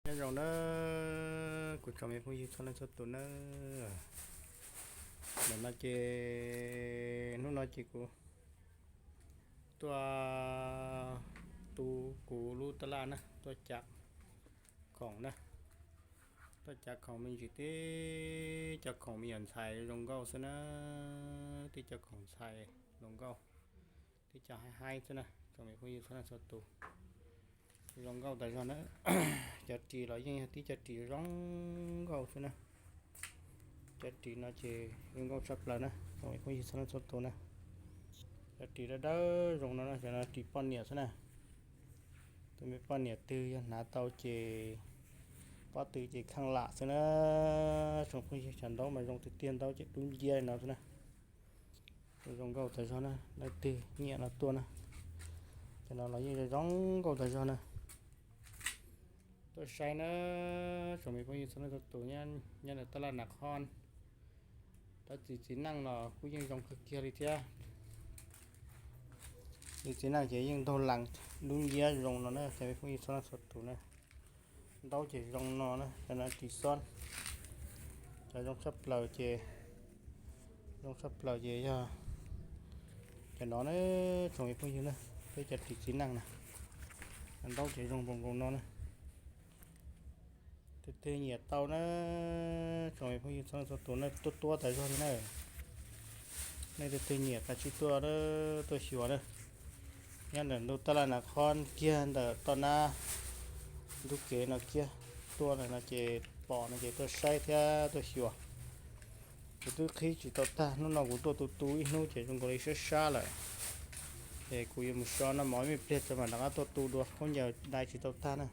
Nyob zoo na, kuv tsoom me phooj ywg txhua leej txhua tus na. Nim no ces, hnub no ces kuv tuaj tu kuv lub taj laj na, tuaj cav khoom na. Tuaj cav khoom me ntsis, tib co khoom me nyuam ntxhais zoo nkauj xwb na, tib co khoom ntxhais zoo nkauj, tib co haib haib xwb na, tsoom me phooj ywg txhua leej txhua tus. Zoo nkauj tas zog na. Cov ris los yeej yog tib co ris zoo nkauj xwb na. Cov ris no ces zoo nkauj tshaj plaws na, tsoom me phooj ywg txhua leej txhua tus na. Cov ris dawb dawb zoo no na, cov no ris poj niam xwb na. Tus me poj niam twg yog hnav tau ces pob tw ces kheej lam xwb na. Tsoom phooj ywg, cov ntaub mas zoo tiag tiag, ntaub ces dub nciab li no xwb na. Zoo nkauj tas zog na, leej twg nyiam no tuaj na. Cov no los yeej zoo nkauj tas zog na. Tuaj saib na, tsoom me phooj ywg txhua leej txhua tus, nyob ntawm taj laj Nas Khoj, tab txiv txiv neej los kuj yeej zoo kawg kiag li thiab. Txiv txiv neej ces yeej ntaug lees dub nciab zoo no na, tsoom me phooj ywg txhua leej txhua tus na. Ntaub ces zoo no na, cov no ris xob. Cov zoo tshaj plaws ces, zoo tshaj plaws ces yog cov no na, tsoom me phooj ywg na, peb cov ris txiv neej na. Ntaub ces zoo nkaus nkaus no na. Tus twg nyiam tau na, tsoom me phooj ywg txhua leej txhua tus na, tuaj tuaj tas zog li na. Nej tus twg nyiam kav tsij tuaj, tuaj xyuas na. Nyob ntawm ntu taj laj Nas Khoj kiag ntawm toj nab ntug kev no kiag, tuaj no ces pom no ces tuaj saib thiab tuaj xyuas. Kuv twb qhib tsis tau tag, hnub no kuv tuaj tu tu ib hnub ces zoo nkaus li sab sab lawm. Es kuv yuav mus so noj mov ib me pliag tso mam rov qab tuaj tu dua, khaub ncaws dai tsis tau tag na.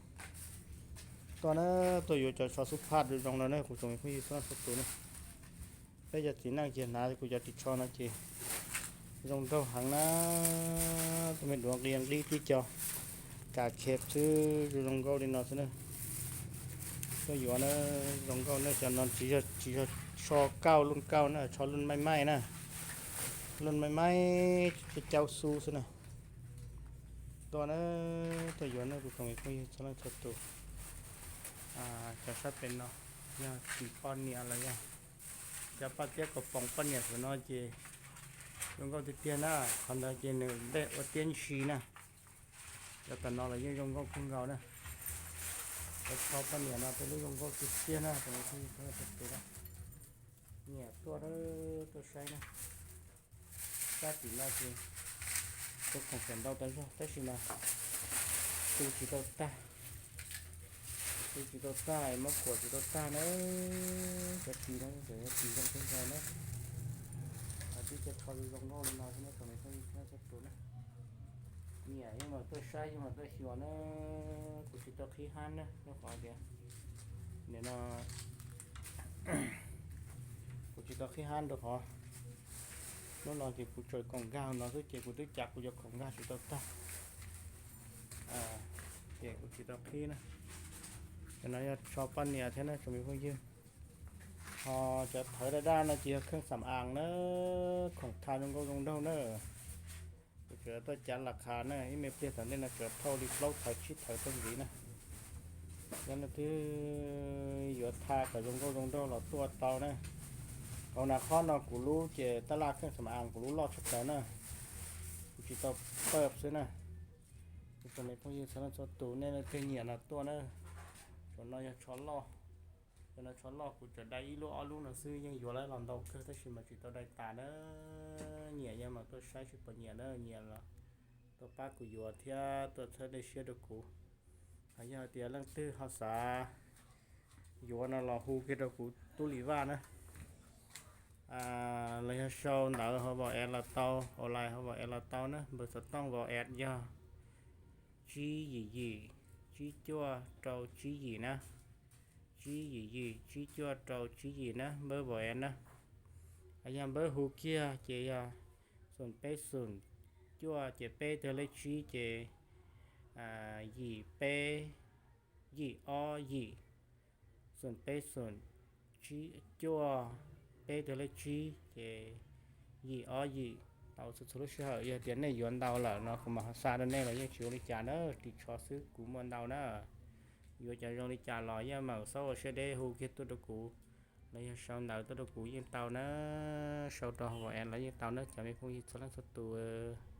Tuaj na, tuaj yuav cov tsho xub phaj zoo zoo no na, kuv tsoom me phooj ywg txhua leej txhua tus na. Peb cov txiv neej ces hnav kuv cov ris tsho no ces zoo nraug heev na. Tus me duav nqi nqib tib co, kas khev xwb, zoo zoo nkauj li no xwb na. Tuaj yuav na, zoo nkauj na, cov no tsis yog, tsis yog tsho kauj luj kauj na, tsho luj maij maij na. Luj maij maij, caub xub xwb na. Tuaj na, tuaj yuav na, kuv tsoom me phooj ywg txhua leej txhua tus. Cov sab pem no yog ris poj niam los yog cov paj tiab kaus poom poj niam xwm no ces zoo nkauj tiag tiag na. Qhov ntawd ces nws dej ua tiab ntshis na. Cov tom no los yeej zoo nkauj kawg nkaus na. Cov tsho poj niam no tej lub zoo nkauj tiag tiag na, tsoom me phooj ywg txhua leej txhua tus. Nyiam tuaj, tuaj saib na. Sab tim no ces tus khoom tseem ntau tas zog tab sis mas tu tsis tau tag. Tu tsis tau tag, muab khuam tsis tau tag na. Cov ris no tseem yog ris zoo kawg nkaus na. Tib co tsho zoo nkauj li no xwb na, tsoom me phooj ywg txhua leej txhua tus na. Nyiam yeej mam tuaj saib, yeej mam tuaj xyuas na. Kuv tsis tau qhib hab na, rau qhov tias nim no kuv tsis tau qhib hab rau qhov hnub no ces kuv tseem koom nkag no xwb ces kuv twb cav kuv cov khoom nkag tsis tau tag, ces kuv tsis tau qhib na. Cov no yog tsho poj niam thiab na tsoom me phooj ywg. Ho cov thawv daj daj no ces yog kheej xam aas na, khoom tha zoo nkauj zoo nraug na. Kuv tsuas tuaj cav las khas na, ib me pliag tom ntej no tsuas thauj li plaub thawv tsib thawv tuaj ntxiv na. Yog leej twg yuav tha kom zoo nkauj zoo nraug los tuaj tau na. Hauv Nas Khoj no kuv lub ces taj laj kheej xam aas kuv lub loj tshaj plaws na. Kuv tsis tau pawj xwb na. Tsoom me phooj ywg txhua leej txhua tus, nej leej twg nyiam no tuaj na. Cov no yog tsho loj. Cov no tsho loj, kuv tsuas dai ib lub ob lub no xwb, yeej yuav lawv los ntau kawg tab sis mas tsis tau dai tas na. Nyiam yeej mam tuaj saib seb puas nyiam na, nyiam los tuaj pab kuv yuav thiab tuaj txhawb dej siab rau kuv. Hos yog tias leej twg ho xav yuav no los hu kiag rau kuv tub Lis Vaj na, los yog sau ntawv hauv Vauv Ev los tau, online hauv Vauv Ev los tau na. Npawb xov tooj Vauv Ev yog tsib yim yim tsib cuaj rau tsib yim na, tsib yim yim tsib cuaj rau tsib yim na, npawb Vauv Ev na. Yog npawb hu kiag ces yog xoom peb xoom cuaj ces peb tug lej tsib ces yim peb yim ob yim, xoom peb xoom cuaj peb tug lej tsib ces yim ob yim. Tau txhua txhua lub sij hawm, yog tias nej yuav ntau lawm no kuv mam ho xa rau nej los yeej tsis ua li cas na, ris tsho xwb kuv muaj ntau na. Yuav cov zoo li cas los yeej mam xaub ua siab deb hu kiag tuaj rau kuv, los yog sau ntawv tuaj rau kuv yeej tau na, sau rau hauv WhatsApp los yeej tau na cov me phooj ywg txhua leej txhua tus.